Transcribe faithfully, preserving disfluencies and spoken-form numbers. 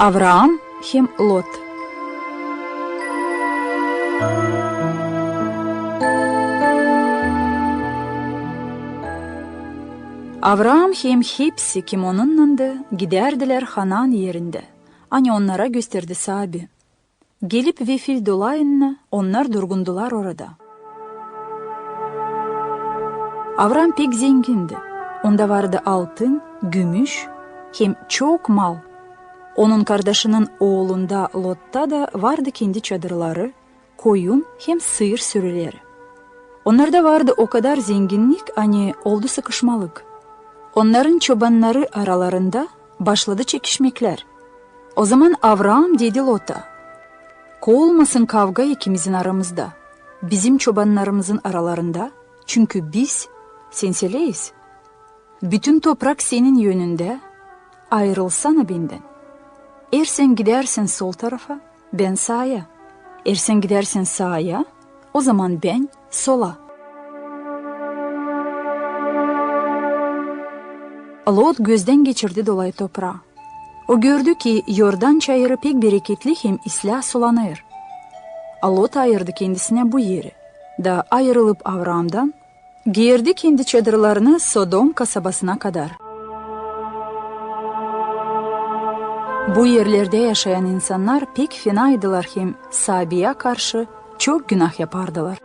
Avraam hem Lot. Avraam hem hepsi, kim onunnandı, gidärdilär Hanaan erindä, ani onnara gösterdi Saabi. Gelip Vefil dolayına, onnar durgundular orada. Avraam pek zengindi. Onda vardı altın, gümüş hem çok mal. Onun kardaşının oolunda Lotta da vardı kendi çadırları, koyun hem sıyır sürüleri. Onnarda vardı o kadar zenginnik, ani oldu sıkışmalık. Onnarın çobannarı aralarında başladı çekişmeklär. Ozaman Avraam dedi Lota: "Koyulmasın kavga ikimizin aramızda, bizim çobannarımızın aralarında, çünkü biz senseleyiz. Bütün toprak senin önündä, ayırılsana bendän. Eer sän gidärsin sol tarafa, bän saaya. Eer sän gidärsin saaya, ozaman bän sola." Lot gözdän geçirdi dolay topraa. O gördü, ki Yordan çayırı pek bereketli hem islää sulanêr. Lot ayırdı kendisinä bu eri, da ayırılıp Avraamdan, geerdi kendi çadırlarını Sodom kasabasına kadar. Bu erlerdä yaşayan insannar pek fenaydılar hem Saabiyä karşı çok günah yapardılar.